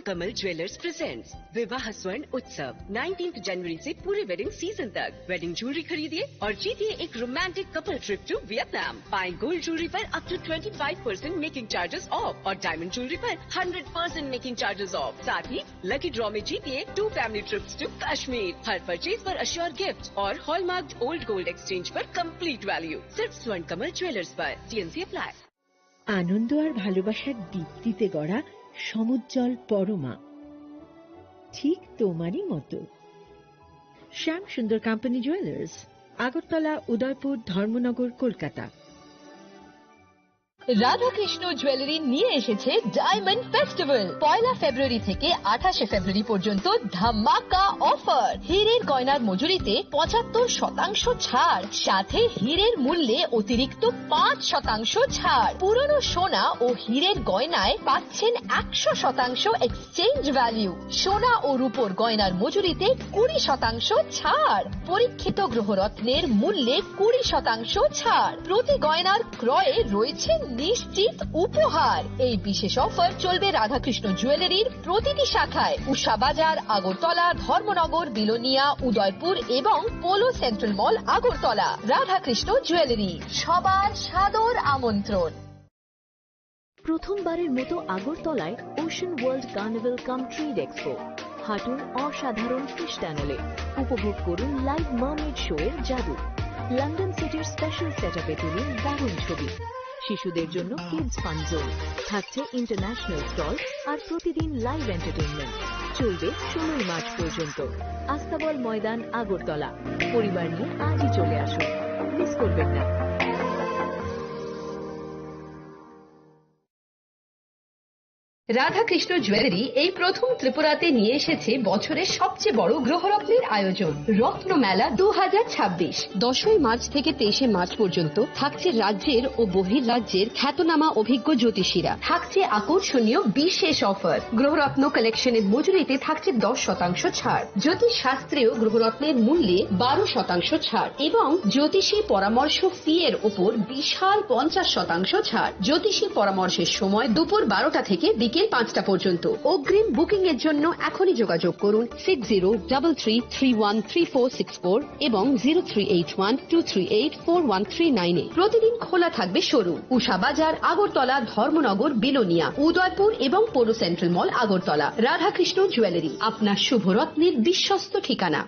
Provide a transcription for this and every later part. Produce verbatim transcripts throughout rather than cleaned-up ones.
कमल jewellers presents विवाह स्वर्ण उत्सव नाइनटीन्थ जनवरी से पूरे वेडिंग सीजन तक। वेडिंग ज्वेलरी खरीदिए और जीतिए एक romantic couple trip to Vietnam. पाएं गोल्ड ज्वेलरी पर up to twenty five percent making charges off और डायमंड ज्वेलरी पर hundred percent making charges off. साथ ही लकी ड्रॉ में जीतिए two family trips to Kashmir. हर परचेज पर अश्योर गिफ्ट और हॉलमार्क्ड ओल्ड गोल्ड एक्सचेंज पर कंप्लीट वैल्यू। सिर्फ स्वर्ण कमल ज्वेलर्स पर। TNC apply. আনন্দ আর ভালোবাসার দীপ্তিতে গড়া সমুজ্জ্বল পরমা, ঠিক তোমারই মতো। শ্যাম সুন্দর কোম্পানি জুয়েলার্স, আগরতলা, উদয়পুর, ধর্মনগর, কলকাতা। রাধাকৃষ্ণ জুয়েলারি নিয়ে এসেছে ডায়মন্ড ফেস্টিভ্যাল। পয়লা ফেব্রুয়ারি থেকে আঠাশে ফেব্রুয়ারি পর্যন্ত ধামাকা অফার। হীরের গয়নার মজুরিতে পঁচাত্তর শতাংশ ছাড়, সাথে হীরের মূল্যে অতিরিক্ত পাঁচ শতাংশ ছাড়। পুরনো সোনা ও হীরের গয়নায় পাচ্ছেন একশো শতাংশ এক্সচেঞ্জ ভ্যালু। সোনা ও রূপোর গয়নার মজুরিতে কুড়ি শতাংশ ছাড়। পরীক্ষিত গ্রহরত্নের মূল্যে কুড়ি শতাংশ ছাড়। প্রতি গয়নার ক্রয়ে রয়েছে নিশ্চিত উপহার। এই বিশেষ অফার চলবে রাধাকৃষ্ণ জুয়েলারির প্রতিটি শাখায়, উষা বাজার, আগরতলা, ধর্মনগর, বিলোনিয়া, উদয়পুর এবং পোলো সেন্ট্রাল মল, আগরতলা। রাধাকৃষ্ণ জুয়েলারি, সবার সাদর আমন্ত্রণ। প্রথমবারের মতো আগরতলায় ওশান ওয়ার্ল্ড কার্নিভাল কাম ট্রেড এক্সপো। হাঁটুন অসাধারণ ফিশ টানেলে, উপভোগ করুন লাইভ মার্মেড শো এর জাদু। লন্ডন সিটির স্পেশাল সেটআপে তুলুন দারুণ ছবি। শিশুদের জন্য কিডস ফান জোন, থাকছে ইন্টারন্যাশনাল স্টল আর প্রতিদিন লাইভ এন্টারটেইনমেন্ট। চলবে ষোলোই মার্চ পর্যন্ত। আস্তাবল ময়দান, আগরতলা। পরিবার নিয়ে আজই চলে আসুন, মিস করবেন না। রাধাকৃষ্ণ জুয়েলারি এই প্রথম ত্রিপুরাতে নিয়ে এসেছে বছরের সবচেয়ে বড় গ্রহরত্নের আয়োজন, রত্নমেলা দু হাজার ছাব্বিশ। দশই মার্চ থেকে তেইশে মার্চ পর্যন্ত থাকছে রাজ্যের ও বহির্রাজ্যের খ্যাতনামা অভিজ্ঞ জ্যোতিষীরা। থাকছে আকর্ষণীয় বিশেষ অফার। গ্রহরত্ন কালেকশনের মজুরিতে থাকছে দশ শতাংশ ছাড়। জ্যোতিষ শাস্ত্রেও গ্রহরত্নের মূল্যে বারো শতাংশ ছাড় এবং জ্যোতিষী পরামর্শ ফি এর ওপর বিশাল পঞ্চাশ শতাংশ ছাড়। জ্যোতিষী পরামর্শের সময় দুপুর বারোটা থেকে বিকেল পাঁচটা পর্যন্ত। অগ্রিম বুকিং এর জন্য এখনই যোগাযোগ করুন six zero double three three one three four six four এবং zero three eight one two three eight four one three nine এ। প্রতিদিন খোলা থাকবে শোরুম। উষা বাজার, আগরতলা, ধর্মনগর, বিলোনিয়া, উদয়পুর এবং পৌর সেন্ট্রাল মল, আগরতলা। রাধাকৃষ্ণ জুয়েলারি, আপনার শুভরত্নের বিশ্বস্ত ঠিকানা।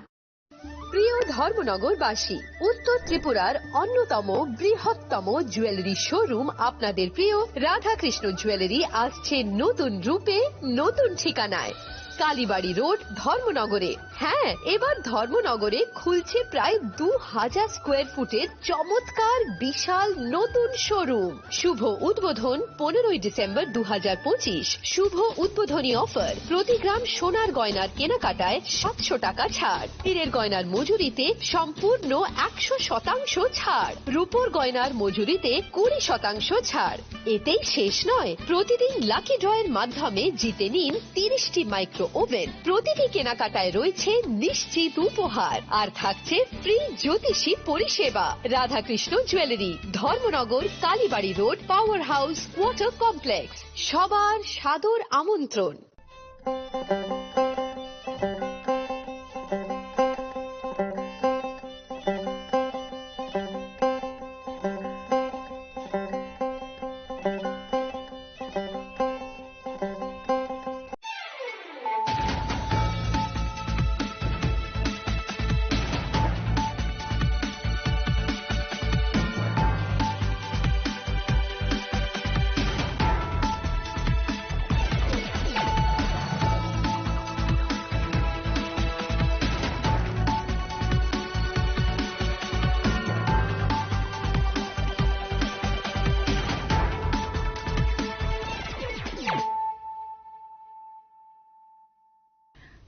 প্রিয় ধর্মনগরবাসী, উত্তর ত্রিপুরার অন্যতম বৃহত্তম জুয়েলারি শোরুম আপনাদের প্রিয় রাধাকৃষ্ণ জুয়েলারি আসছে নতুন রূপে, নতুন ঠিকানায়। কালীবাড়ি রোড, ধর্মনগরে। হ্যাঁ, এবার ধর্মনগরে খুলছে প্রায় দু হাজার স্কোয়ার ফুটের চমৎকার বিশাল নতুন শোরুম। শুভ উদ্বোধন পনেরোই ডিসেম্বর দু হাজার পঁচিশ। শুভ উদ্বোধনী অফার, প্রতি গ্রাম সোনার গয়নার কেনাকাটায় সাতশো টাকা ছাড়, হীরের গয়নার মজুরিতে সম্পূর্ণ একশো শতাংশ ছাড়, রূপোর গয়নার মজুরিতে কুড়ি শতাংশ ছাড়। এতেই শেষ নয়, প্রতিদিন লাকি ড্রয়ের মাধ্যমে জিতে নিন তিরিশটি মাইক্রো ওভেন। প্রতিটি কেনাকাটায় রয়েছে নিশ্চিত উপহার, আর থাকছে ফ্রি জ্যোতিষী পরিষেবা। Radhakrishna jewellery, Dharmanagar, Kalibari road, power house, water complex. সবার সাদর আমন্ত্রণ।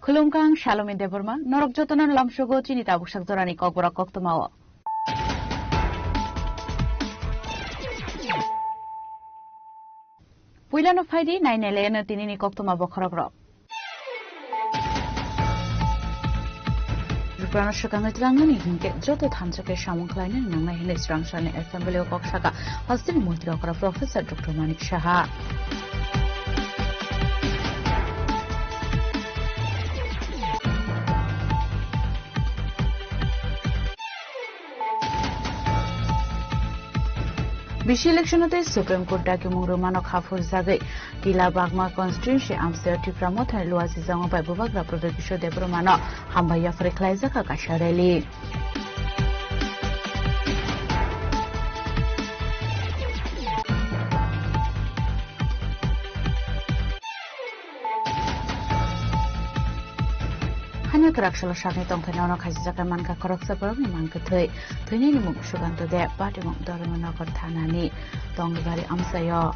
Khulumkha, ang Salome Debbarma, norok jotono lamsogo chini tabuk sak jorani kokborok koktwmao. Puilano phaidi nainai laiano tinini koktwma bokhorokrok. Tripurano swkangwi twlangnani hinkhe joto thansa khe samung khlainani nangnai hwnwi Chwrangsarni Assembly o kok sakha hasteni montri okra Professor Doctor Manik Saha. Bisi election tei Supreme Court dakimung rwmano kha phurjagwi Tila Bagma constituency amchaio Tipra Mothani Luachi Jangma bai Bubagra Probekisho Debbarmano hambai yaphari khlaijak kaisa rally. Hanya kwrak salo sakni tongthai nono khasijak khe mankha khoroksa borokni mang kwthwi. Thwinini mung Sukanto Deb, patimung Dormanagar thanani Tongbari amchaio.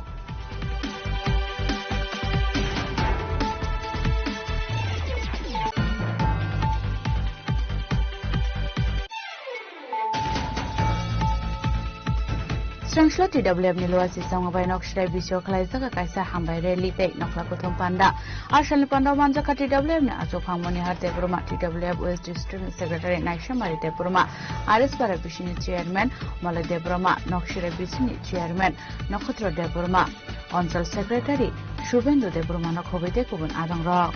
Srangsla T W F ni Luachi Jangma bai Noksirai Bisio khlaijak kaisa hambai rally tei nokla kuthum panda. Asalni panda manjakha T W F ni achuk phang Monihar Debbarma, T W F West District ni Secretary Naisamari Debbarma, R S Para bisini Chairman Malai Debbarma, Noksirai bisini Chairman Nokhotro Debbarma, Anchal Secretary Subhendu Debbarmano khobwi tei kubun adongrok.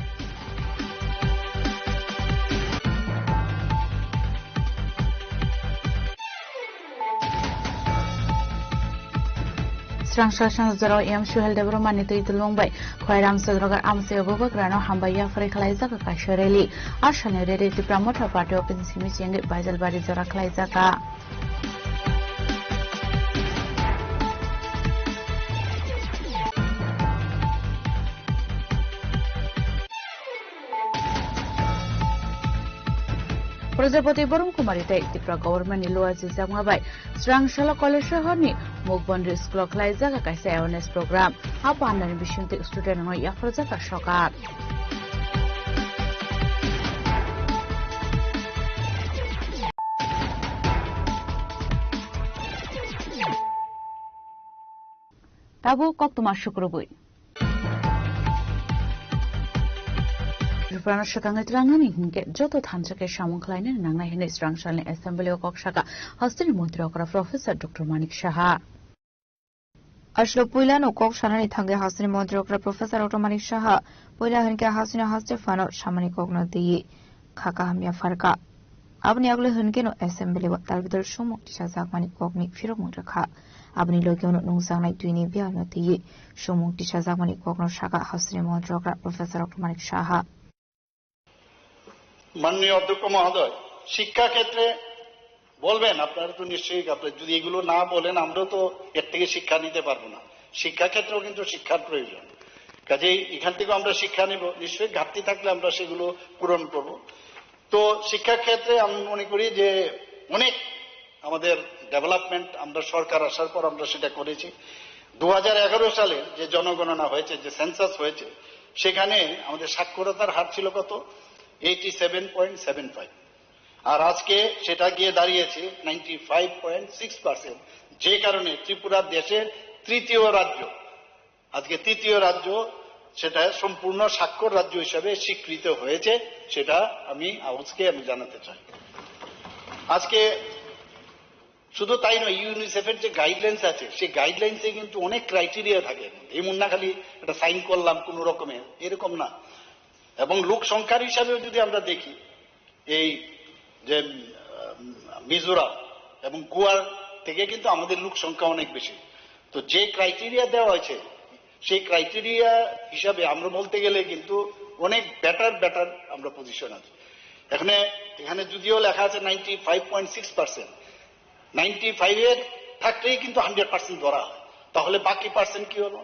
Srangsa sangjaro M Suhel Debbarmani twi dulung bai Khwairam Sodrogar amchaio Bubagrano hambai yaphari khlaijak kaisa rally. Asalni rally Tipra Motha Party office simi chengwi Baijalbari jora khlaijak. Prajapati Boromkumari tei Tripura Government ni Luachi Jangma bai Srangsala College sohorni Mukbondri School o khlaijak kaisa awareness program. A pandani bisingtwi student rokno yapharjak sorkar. Tabuk koktwma sukrubwi. Tripurano swkangwi twlangnani hinkhe joto thansa khe samung khlainani nangnai hwnwi Srangsalni Assembly o kok saka hasteni montri okra Professor Doctor Manik Saha. Aswk puilano kok sanani thangwi hasteni montri okra Professor Doctor Manik Saha puila hinkhe hasteni haste phano samani kokno twiwi kha kaham yapharkha. Aboni agule hinkheno assembly o tal bidal sumung tisajakmani kokni phirokmung rwkha. Aboni logio nungjaknai twini biyano twiwi sumung tisajakmani kokno saka hasteni montri okra Professor Doctor Manik Saha. মাননীয় অধ্যক্ষ মহোদয়, শিক্ষাক্ষেত্রে বলবেন, আপনারা তো নিশ্চয়ই, আপনারা যদি এগুলো না বলেন, আমরাও তো এর থেকে শিক্ষা নিতে পারবো না। শিক্ষাক্ষেত্রেও কিন্তু শিক্ষার প্রয়োজন। কাজেই এখান থেকেও আমরা শিক্ষা নিব, নিশ্চয়ই ঘাটতি থাকলে আমরা সেগুলো পূরণ করব। তো শিক্ষাক্ষেত্রে আমি মনে করি যে অনেক আমাদের ডেভেলপমেন্ট আমরা সরকার আসার পর আমরা সেটা করেছি। দু হাজার এগারো সালে যে জনগণনা হয়েছে, যে সেন্সাস হয়েছে, সেখানে আমাদের সাক্ষরতার হার ছিল কত? Eighty seven point seven five. আর আজকে সেটা গিয়ে দাঁড়িয়েছে ninety five point six percent, যে কারণে ত্রিপুরা দেশের তৃতীয় রাজ্য, আজকে তৃতীয় রাজ্য, সেটা সম্পূর্ণ স্বাক্ষর রাজ্য হিসাবে স্বীকৃত হয়েছে, সেটা আমি আজকে আমি জানাতে চাই। আজকে শুধু তাই নয়, ইউনিসেফের যে গাইডলাইন্স আছে, সেই গাইডলাইন্সে কিন্তু অনেক ক্রাইটেরিয়া থাকে। এই মুন্নাখালি একটা সাইন করলাম কোনো রকমে, এরকম না। এবং লোক সংখ্যার হিসাবেও যদি আমরা দেখি, এই যে, আহ, মিজোরাম এবং গোয়ার থেকে কিন্তু আমাদের লোক সংখ্যা অনেক বেশি। তো যে ক্রাইটেরিয়া দেওয়া হয়েছে, সেই ক্রাইটেরিয়া হিসাবে আমরা বলতে গেলে কিন্তু অনেক বেটার, বেটার আমরা পজিশন আছি। এখানে, এখানে যদিও লেখা আছে ninety five point six percent, ninety five এর থাকলেই কিন্তু হান্ড্রেড পার্সেন্ট ধরা হয়, তাহলে বাকি পার্সেন্ট কি হলো?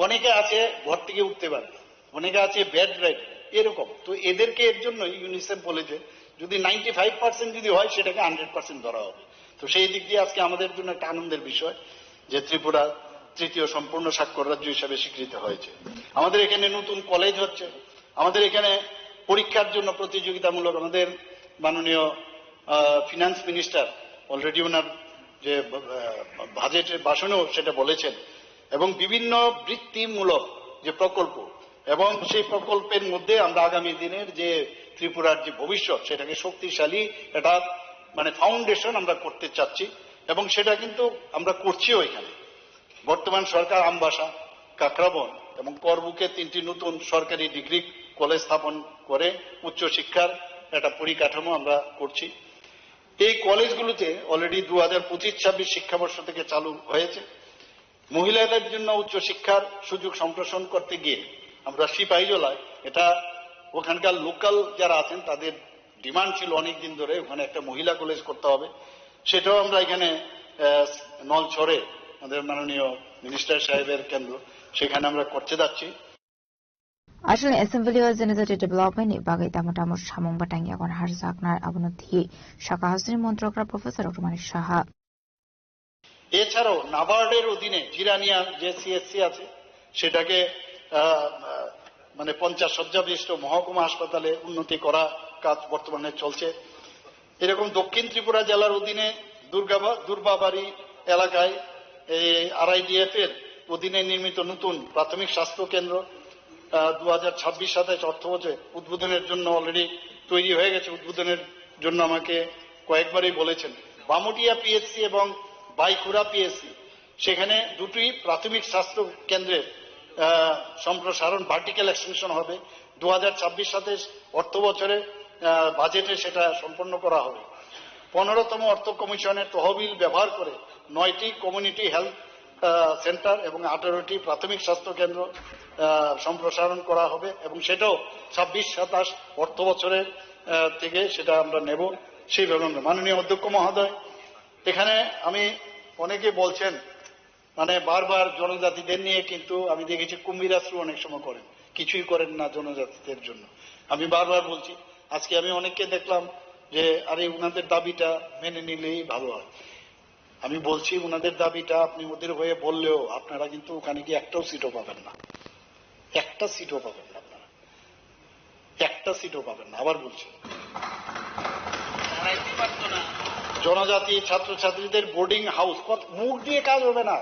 অনেকে আছে ঘর থেকে উঠতে পারে না, অনেকে আছে বেড রেস্ট, এরকম। তো এদেরকে, এর জন্য ইউনিসেফ বলেছে, যদি নাইনটি ফাইভ পার্সেন্ট যদি হয়, সেটাকে হান্ড্রেড পার্সেন্ট ধরা হবে। তো সেই দিক দিয়ে আজকে আমাদের জন্য একটা আনন্দের বিষয় যে ত্রিপুরা তৃতীয় সম্পূর্ণ স্বাক্ষর রাজ্য হিসাবে স্বীকৃত হয়েছে। আমাদের এখানে নতুন কলেজ হচ্ছে, আমাদের এখানে পরীক্ষার জন্য প্রতিযোগিতামূলক, আমাদের মাননীয়, আহ, ফিনান্স মিনিস্টার অলরেডি ওনার যে, আহ, বাজেটের ভাষণেও সেটা বলেছেন, এবং বিভিন্ন বৃত্তিমূলক যে প্রকল্প, এবং সেই প্রকল্পের মধ্যে আমরা আগামী দিনের যে ত্রিপুরার যে ভবিষ্যৎ, সেটাকে শক্তিশালী একটা, মানে, ফাউন্ডেশন আমরা করতে চাচ্ছি, এবং সেটা কিন্তু আমরা করছিও এখানে। বর্তমান সরকার আমবাসা, কাকরাবন এবং করবুকে তিনটি নতুন সরকারি ডিগ্রি কলেজ স্থাপন করে উচ্চশিক্ষার একটা পরিকাঠামো আমরা করছি। এই কলেজগুলোতে অলরেডি দু হাজার পঁচিশ ছাব্বিশ শিক্ষাবর্ষ থেকে চালু হয়েছে। মহিলাদের জন্য উচ্চশিক্ষার সুযোগ সম্প্রসারণ করতে গিয়ে আমরা সিপাহীজলায়, এটা ওখানকার লোকাল যারা আছেন তাদের ডিমান্ড ছিল অনেক দিন ধরে, ওখানে একটা মহিলা কলেজ করতে হবে। সেটাও আমরা এখানে আহ, নলছড়ে আমাদের মাননীয় মিনিস্টার সাহেবের কেন্দ্র, সেখানে আমরা করতে যাচ্ছি। Aswk assembly o jwngjati development ni bagwi tamo tamo samung bwtang yago harjaknai, abono thwi saka hasteni montrok Professor Doctor Manik Saha. এছাড়াও নাবার্ডের অধীনে জিরানিয়া যে সিএসসি আছে, সেটাকে আহ, মানে পঞ্চাশ শয্যা বিশিষ্ট মহকুমা হাসপাতালে উন্নতি করা কাজ বর্তমানে চলছে। এরকম দক্ষিণ ত্রিপুরা জেলার অধীনে দুর্গাবা-, দুর্বাবাড়ি এলাকায় এই আরআইডিএফ এর অধীনে নির্মিত নতুন প্রাথমিক স্বাস্থ্য কেন্দ্র, আহ, দু হাজার ছাব্বিশ সাতাশ অর্থ বছরে উদ্বোধনের জন্য অলরেডি তৈরি হয়ে গেছে। উদ্বোধনের জন্য আমাকে কয়েকবারই বলেছেন। বামুটিয়া পিএসসি এবং বাইখুড়া পিএসসি, সেখানে দুটি প্রাথমিক স্বাস্থ্য কেন্দ্রের আহ, সম্প্রসারণ, ভার্টিক্যাল এক্সটেনশন হবে। দু হাজার ছাব্বিশ সাতাশ অর্থ বছরে আহ, বাজেটে সেটা সম্পন্ন করা হবে। পনেরোতম অর্থ কমিশনের তহবিল ব্যবহার করে নয়টি কমিউনিটি হেলথ আহ, সেন্টার এবং আঠারোটি প্রাথমিক স্বাস্থ্য কেন্দ্র আহ, সম্প্রসারণ করা হবে এবং সেটাও ছাব্বিশ সাতাশ অর্থ বছরের আহ, থেকে সেটা আমরা নেব। সেইভাবে আমরা, মাননীয় অধ্যক্ষ মহোদয়, এখানে আমি, অনেকে বলছেন, মানে, বারবার জনজাতিদের নিয়ে কিন্তু আমি দেখেছি কুম্ভীরাশ্রু অনেক সময় করেন, কিছুই করেন না জনজাতিদের জন্য। আমি বারবার বলছি, আজকে আমি অনেককে দেখলাম যে, আরে, ওনাদের দাবিটা মেনে নিলেই ভালো হয়। আমি বলছি, ওনাদের দাবিটা আপনি ওদের হয়ে বললেও আপনারা কিন্তু ওখানে গিয়ে একটাও সিটও পাবেন না, একটা সিটও পাবেন না আপনারা, একটা সিটও পাবেন না। আবার বলছি, জনজাতি ছাত্রছাত্রীদের বোর্ডিং হাউস, কত মুখ দিয়ে কাজ হবে না,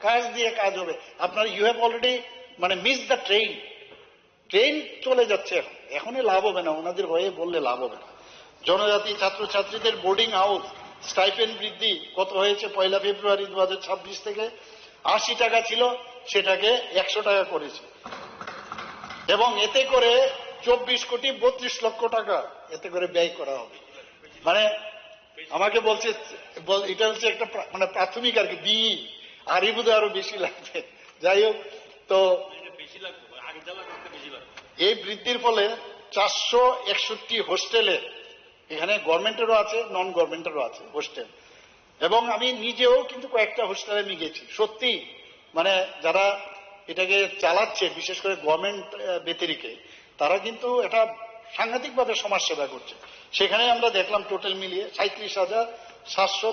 কাজ দিয়ে কাজ হবে। আপনারা, you have already, মানে, মিস দ্য ট্রেন। ট্রেন চলে যাচ্ছে এখন, এখনই লাভ হবে না, ওনাদের হয়ে বললে লাভ হবে না। জনজাতি ছাত্রছাত্রীদের বোর্ডিং হাউস স্টাইপেন্ড বৃদ্ধি কত হয়েছে পয়লা ফেব্রুয়ারি দু হাজার ছাব্বিশ থেকে? আশি টাকা ছিল, সেটাকে একশো টাকা করেছে। এবং এতে করে চব্বিশ কোটি বত্রিশ লক্ষ টাকা এতে করে ব্যয় করা হবে। মানে, আমাকে বলছে, বল-, এটা হচ্ছে একটা প্রা-, মানে, প্রাথমিক আর কি, বি, আর এই বোধহয় আরো বেশি লাগবে। যাই হোক, তো এই বৃদ্ধির ফলে চারশো একষট্টি হোস্টেলে, এখানে গভর্নমেন্টেরও আছে, নন গভর্নমেন্টেরও আছে হোস্টেল, এবং আমি নিজেও কিন্তু কয়েকটা হোস্টেলে আমি গেছি। সত্যি, মানে, যারা এটাকে চালাচ্ছে, বিশেষ করে গভর্নমেন্ট ব্যতিরেকে, তারা কিন্তু এটা সাংঘাতিকভাবে সমাজ সেবা করছে। সেখানে আমরা দেখলাম, টোটাল মিলিয়ে সাঁইত্রিশ হাজার সাতশো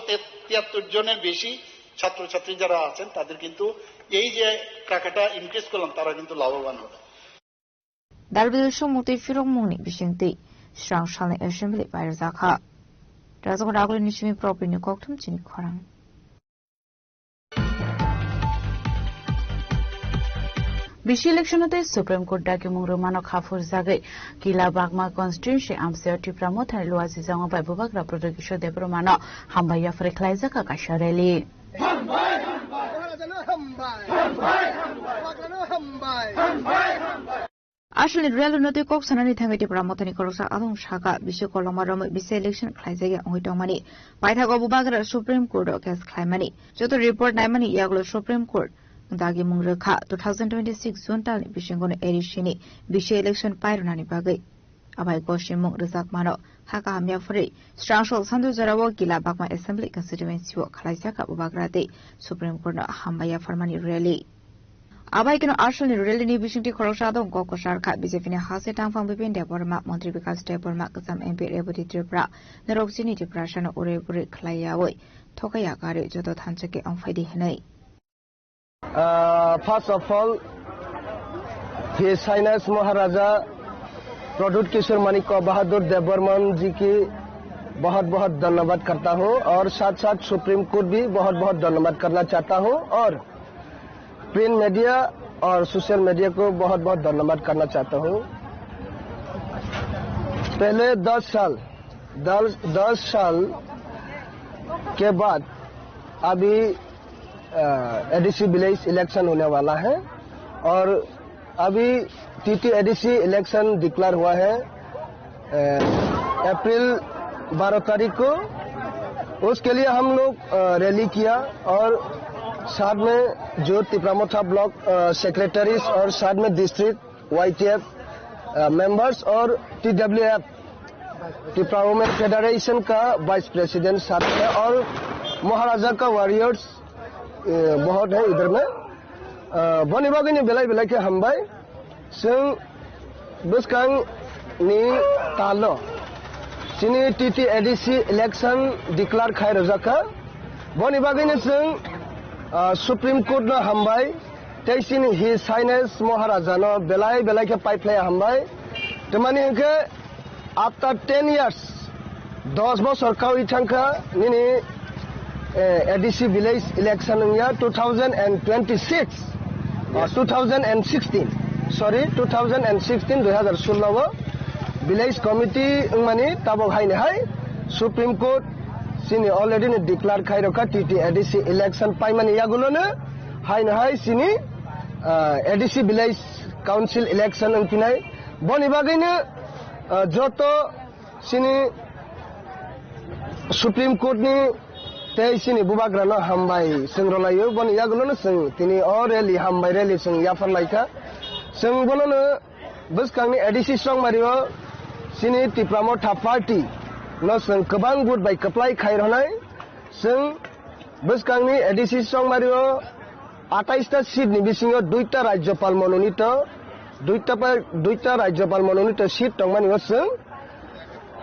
তিয়াত্তর জনের বেশি ছাত্রছাত্রী যারা আছেন, তাদের কিন্তু এই যে টাকাটা ইনক্রিজ করলাম, তারা কিন্তু লাভবান হবে। Darbil sumukti phirokmungni bisingtwi srang salni assembly pairwjakha. Rajak Ragulini simi propini kokthum chini khorang. Bisi election tei Supreme Court dagimung rwmano kha phurjagwi Kila Bagma constituency amchaio Tipra Mothani luajijakma bai Bubagra Pradyot Kishore Debbarmano hambai yaphari khlaijak kaisa rally. Hambai, hambai. Hambai, hambai. Hambai, hambai. Aswkni rally no twi kok sanani thangwi Tipra Mothani khoroksa adong saka, bisi koloma romwi bisi election khlaijak ya wngwi tongmani. Paithago Bubagra Supreme Court o case khlaimani. Joto report naimani yagulo Supreme Court dagimung rwkha two thousand twenty-six June talni bisingono A D C ni bisi election pairwnani bagwi. Abai gosimung rwjakmano. Hakha hamya phuri, srangso sando jorao Kila Bagma Assembly Constituency o khlaijak Bubagra tei Supreme Court no hambai yapharmani rally. Abai keno Arsenal ni rally ni bisingtwi khoroksa adong kok kwchar kha. B J P ni hase tangphang Bipin Debbarma, Montri Bikash Debbarma, kwcham M P Rebati Tripura, norok chini Tiprasa no ure ure khlai yaui thokaya gari joto thansa khe ongphai di hinui. Uh, first of all, His Highness Maharaja Pradyut किशोर माणिक्य बहादुर देववर्मन जी की बहुत बहुत धन्यवाद करता हूँ और साथ साथ supreme court भी बहुत बहुत धन्यवाद करना चाहता हूँ और प्रिंट मीडिया और सोशल मीडिया को बहुत बहुत धन्यवाद करना चाहता हूँ। पहले दस साल, दस, दस साल के बाद अभी एडीसी विलेज इलेक्शन होने वाला है और अभी टीटी एडीसी इलेक्शन डिक्लेयर हुआ है, अ, अप्रैल बारह तारीख को। उसके लिए हम लोग रैली किया और साथ में जो तिपरा मोथा ब्लॉक सेक्रेटरीज और साथ में डिस्ट्रिक्ट वाईटीएफ मेंबर्स और टीडब्ल्यूएफ, त्रिपुरा वुमेन फेडरेशन का वाइस प्रेसिडेंट साथ में, और महाराजा का वॉरियर्स बहुत है इधर में। Boni bagwi ni belai belai khe hambai. Chwng bwskang ni talo chini T T A D C election declare khai rwjak kha. Boni bagwi ni chwng Supreme Court no hambai, tei chini His Highness Maharaja no belai belai khe paiphlai hambai. Twmani hwnkhe after ten years, dos bosor kaui thangkha nini, eh, A D C village election wngya two thousand and twenty-six, ah, Yes. two thousand and sixteen, sorry, two thousand and sixteen, dui hazar sullo o village committee wngmani tabok haini hai Supreme Court chini already ni declare khai rokha T T A D C election paimani yagulono haini hai chini, ah, A D C village council election wngphinai. Boni bagwino, ah, joto chini Supreme Court ni tei chini bubagrano hambai chwng rwlaio, boni yagulono chwng tini o rally, hambai rally chwng yapharlaikha. Chwng bonono bwskangni A D C Chongmario chini Tipra Motha Party no chwng kwbang vote bai kwplai khai rwnai. Chwng bwskangni A D C Chongmario atais ta seat ni bisingo duita Rajyapal mononito, duita pa, duita Rajyapal mononito seat tongmani o chwng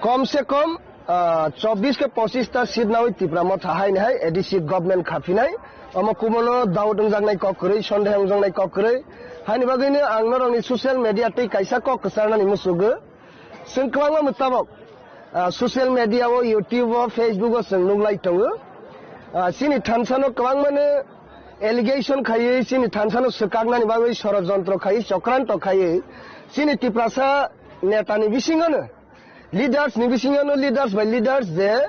kom se kom, ah, chobbish ke pochis ta seat nawi Tipra Motha haini hai A D C government khaphinai. Omo kumono doubt wngjaknai kok kwrwi, sondeho wngjaknai kok kwrwi. Haini bagwino ang norokni social media tei kaisa kok kwcharnani muchugo. Chwng kwbangma mwtabok, ah, social media o, YouTube o, Facebook o chwng nuklai tongo. Ah, chini thansano kwbangmano allegation khaiwi, chini thansano swkaknani bagwi sorojontro khaiwi, chokranto khaiwi, chini Tiprasa netani bisingono, leaders ni bisingono, leaders by leaders je,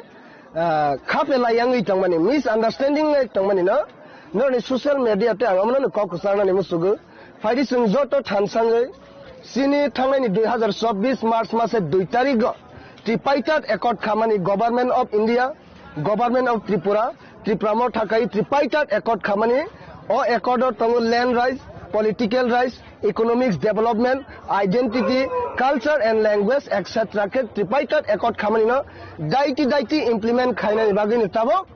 ah, khape layangwi tongmani, misunderstanding lai tongmani no, norokni social media tei ang omono kok kwcharnani muchugo. Phaidi chwng joto thansangwi chini thangnaini dui hazar chobbish March mase dui tarigo tripartite accord khamani Government of India, Government of Tripura, Tripura Motha kai tripartite accord khamani. O accord o tongo land rights, political rights, economics development, identity, culture and language, et cetera khe tripartite accord khamani no daiti daiti implement khainani bagwi ni tabok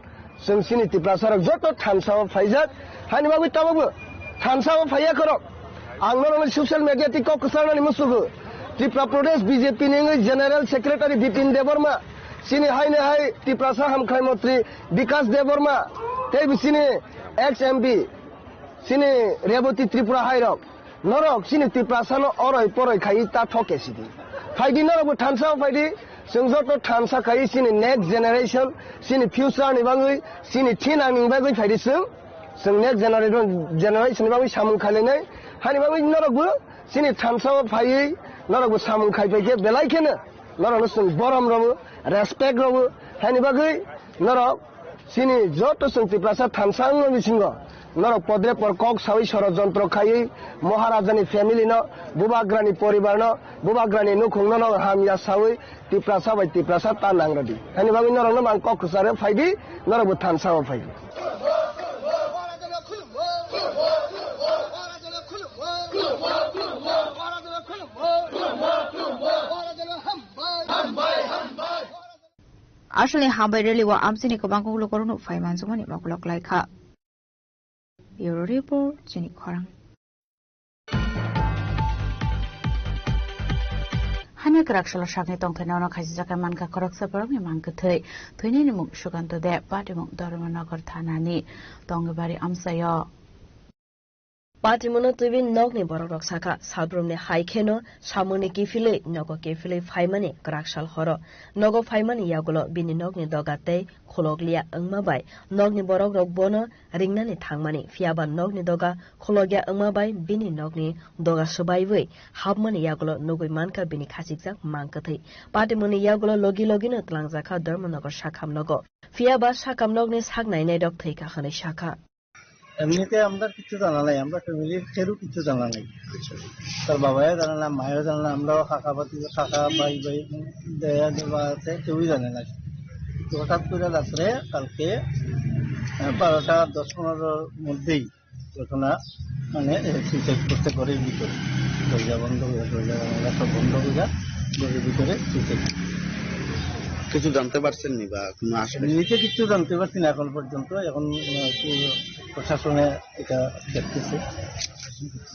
chwng chini Tiprasa rok joto thansa o phaijak. Hani bagwi tabok bo thansa o phaiya khorok. Ang norokni social media tei kok kwcharnani musugo. Tripura Pradesh B J P ni wngwi General Secretary Bipin Debbarma, chini haini hai Tiprasa hamkhlai montri Bikas Debbarma, tei bo chini ex M P, chini Reboti Tripura hai rok. Norok chini Tiprasano oroi poroi khai ta thok ke sidi. Phaidi norok bo thansa o phaidi, chwng joto thansa khai chini next generation, chini future ni bagwi, chini thinang ni bagwi phaidi chwng, chwng next generation, generation ni bagwi samung khainai. Hani bagwi norok bo chini thansa o phaiwi norok bo samung khai phai khe belai kheno norok no chwng borom rw, respect rw. Hani bagwi norok chini joto chwng Tiprasa thansa wngma bisingo norok podre por kok sawi sorojontro khaiwi Maharajani family no, Bubagrani poribar no, Bubagrani nukhung no, no hamya sawi Tiprasa bai Tiprasa ta nang rwdi. Hani bagwi norok no ang kok kwcharo phaidi, norok bo thansa o phaidi. Aswkni hambai rally o amchaini kwbangma lukurokno phai manjakmani moklok laikha. Bureau Report, chini khorang. Hanya kwrak salo sakni tongthai nono khaisijak khe mankha khoroksa borokni mang kwthwi. Thwinani mung Sukanto de, patimung Dharmanagar thanani Tongbari amchaio. Patimungno twiwi nokni borokrok sakha, salbrumni hai kheno samungni kiphilwi nogo kiphilwi phaimani kwrak sal horo. Nogo phaimani yagulo bini nokni doga tei khulokliya wngma bai nokni borokrok bono ringnani thangmani, phiyaba nokni doga khulokya wngma bai bini nokni doga swbaiwi hapmani yagulo nugwi mankha bini khachikjak mang kwthwi. Patimungni yagulo logi logino twlangjakha Dharmanagar sakham nogo. Phiyaba sakham nokni sak nainairok thwikha hwnwi sakha. এমনিতে আমরা কিচ্ছু জানা নাই, আমরা ফ্যামিলির কেউ কিচ্ছু জানা নাই। তার বাবাও জানে না, মায়েও জানে না, আমরাও কাকা বাকি, কাকা, ভাই, ভাই, দেয়া দেওয়া আছে, কেউই জানে না। হঠাৎ করে রাত্রে কালকে, আহ, বারোটা দশ পনেরোর মধ্যেই ঘটনা, মানে, এ, সুইসাইড করছে ঘরের ভিতরে। দরজা বন্ধ করে, দরজা জানালা সব বন্ধ করে ঘরের ভিতরে সুইসাইড। কিছু জানতে পারছেন নি বা কোনো আশপাশে? নিজে কিচ্ছু জানতে পারছি না এখন পর্যন্ত। এখন, আহ, কি প্রশাসনে এটা দেখতেছে,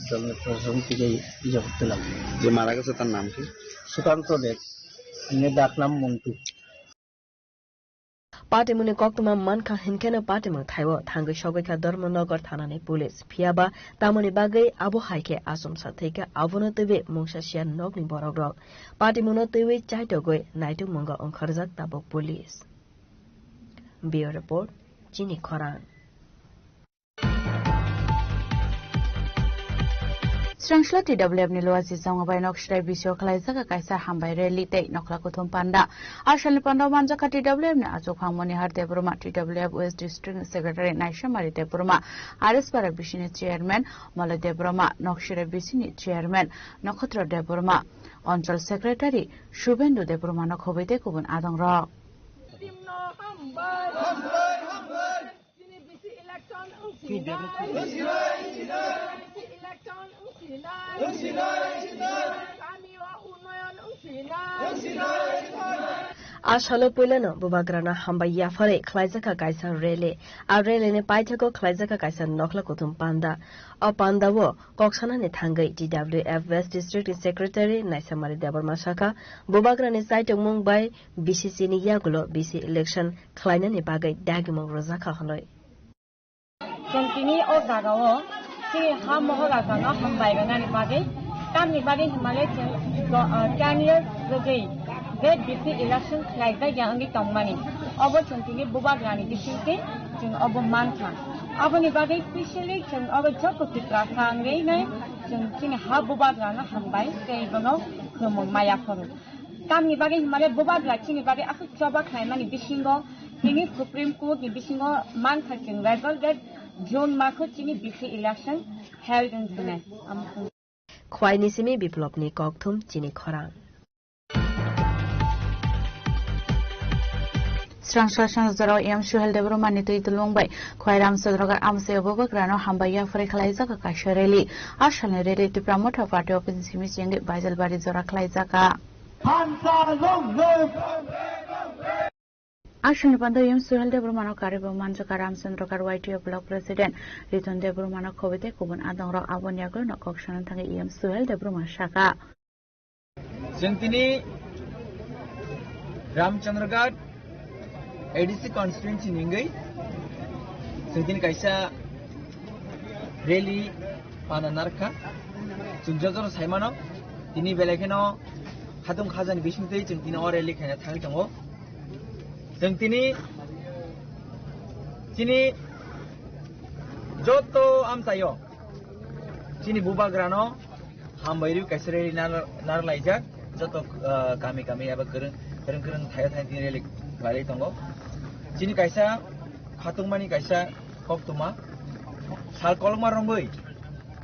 তাহলে প্রশাসন থেকে ইয়ে করতে লাগবে। যে মারা গেছে তার নাম কি? সুকান্ত দেব, এমনি ডাক নাম Montu. Patimungni koktwma mankha hinkheno patimung thaibo thangwi sogwikha Dharmanagar thanani police. Phiyaba tamoni bagwi abo hai khe achomsa thwikha, abono twiwi mungsa siya nokni borokrok. Patimungno twiwi chaitogwi naitukmungo wngkharjak tabuk police. Bureau Report, Chini Khorang. Srangsla T W F ni Luaji Chongma bai Nokshirai bisio khwlaijak kaisa hambai rally tei nokhla kuthum panda. A salni panda o manjakha T W F ni achuk phang Monihar Debbarma, T W F West District ni Secretary Naisamari Debbarma, R S Para bisini Chairman Molai Debbarma, Nokshirai bisini Chairman Nokhotra Debbarma, Onchol Secretary Subendu Debbarma no khobwi tei kubun adongrok. A salo puilano bubagrano hambai yapharwi khlaijakha kaisa rally. A rally ni paithago khlaijakha kaisa nokhla kuthum panda. O panda o kok sanani thangwi T W F West District ni Secretary Naisamari Debbarma sakha, bubagrani chaitokmung bai B C C ni yagulo B C election khlainani bagwi dagimung rwjakha hwnwi. Chwng tini o jagao chini ha Mohorajano hambai rwnani bagwi, tamni bagwi hwnmale chwng do-, ah, ten years rwgwi je B C election khlaijak ya wngwi tongmani, obo chwng tini bubagrani bisingtwi chwng obo mankha. Aboni bagwi specially chwng obo joto Tiprasa wngwi nai chwng chini ha bubagrano hambai tei bono khulumung maya phuru. Tamni bagwi hwnmale bubagra chini bagwi aswk choba khlaimani bisingo tini Supreme Court ni bisingo mankha chwng result date June maso chini B C election held wng thwnai. Khwaini simi Biplopni kokthum Chini Khorang. Srang srang jorao M Suhel Debbarmani twi dulung bai Khwai Ramchandra Gar amchaio bubagrano hambai yapharwi khlaijak kaisa rally. A salni rally Tipra Motha Party office ni simi chengwi Baijalbari jora khlaijak. Aswkni panda M Suhel Debbarmano karwi bo manjakha Ramchandra Gar Y T F Block President Riton Debbarmano khobwi tei kubun adongrok, aboni yagulo no kok sana thangwi M Suhel Debbarma sakha. Chwng tini Ramchandra Gar A D C constituency ni wngwi chwng tini kaisa rally pana narwkha. Chwng jotono saimano tini belai kheno khatung khajani bisingtwi chwng tini o rally khaina thangwi tongo. Chwng tini chini joto amchaio chini bubagrano hambai rwi kaisa rally nar-, narwk laijak. Joto, ah, kami kami eba kwrwng, kwrwng kwrwng thaio thani tini rally khlaiwi tongo. Chini kaisa khatungmani kaisa koktwma sal kolokma romwi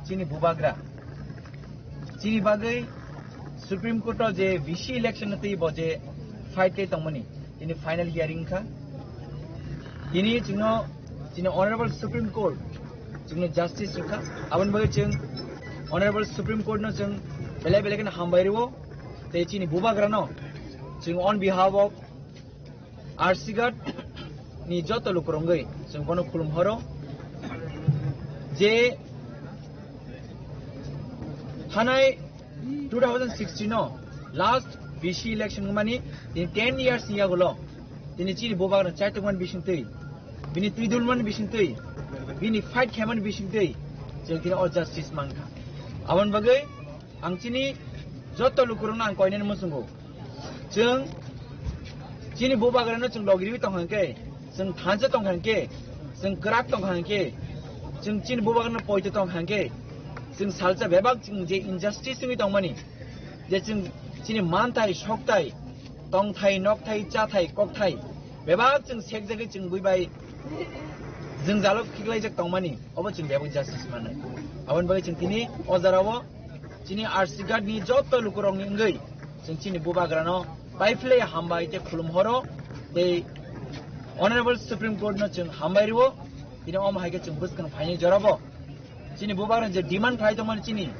chini bubagra chini bagwi Supreme Court o je V C election no twi bo je fight khe tongmani, tini final hearing kha. Tini chwngno chini Honorable Supreme Court chwngno justice rwkha. Aboni bagwi chwng Honorable Supreme Court no chwng belai belai kheno hambai rwo. Tei chini bubagrano chwng on behalf of R C Guard ni joto lukurogwi chwng bono khulum horo je thanai two thousand sixteen o last V C election wngmani tini ten years ni yagulo tini chini bubagrano chaitokmani bisingtwi, bini twidulmani bisingtwi, bini fight khaimani bisingtwi chwng tini o justice mankha. Aboni bagwi ang chini joto lukurogno ang koinani muchungo. Chwng chini bubagrano chwng logiriwi tongkha hwnkhe, chwng thansa tongkha hwnkhe, chwng kwrak tongkha hwnkhe, chwng chini bubagrano poito tongkha hwnkhe, chwng salsa bebak chwng je injustice wngwi tongmani, je chwng chini manthai, sokthai, tongthai, nokthai, chathai, kokthai bebak chwng sekjagwi chwng buibai jwngjalo khiklaijak tongmani, obo chwng bebak justice mannai. Aboni bagwi chwng tini o jorao chini R C Guard ni joto lukurokni wngwi chwng chini bubagrano paiphlai hambai tei khulum horo tei Honorable Supreme Court no chwng hambai rwo, tini omo hai khe chwng bwskang phaini jorabo chini bubagrani je demand khlai tongmani chini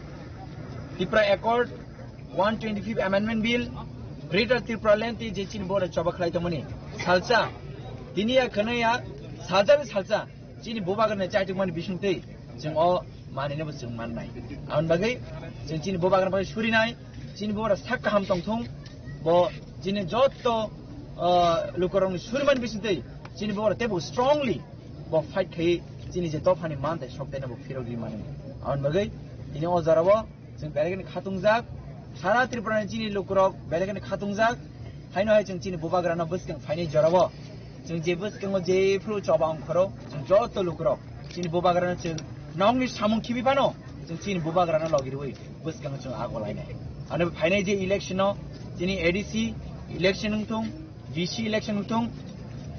Tipra Accord one twenty-fifth Amendment Bill, Greater Tripura Land tei je chini borok choba khlai tongmani salsa, tini ya khwnaya salsa ni salsa chini bubagrani chaitukmani bisingtwi chwng o manwino bo chwng mannai. Aboni bagwi chwng chini bubagrani bagwi surinai, chini bubagra sak kaham tongthung, bo chini jotto, ah, lukurokni suriman bisingtwi chini bubagra teibo strongly bo fight khai chini je dophani manthai soktaino bo phirok ri mani. Aboni bagwi tini o jorao chwng belai kheno khatungjak, sara Tripura ni chini lukurok belai kheno khatungjak, haino hai chwng chini bubagrano bwskang phaini jorao chwng je bwskango je phuru choba ongkhoro chwng jotto lukurok chini bubagrano chwng nokni samung khibi phano chwng chini bubagrano logi rwi bwskango chwng agolainai. Ano phainai je election o chini A D C election wngthung, D C election wngthung,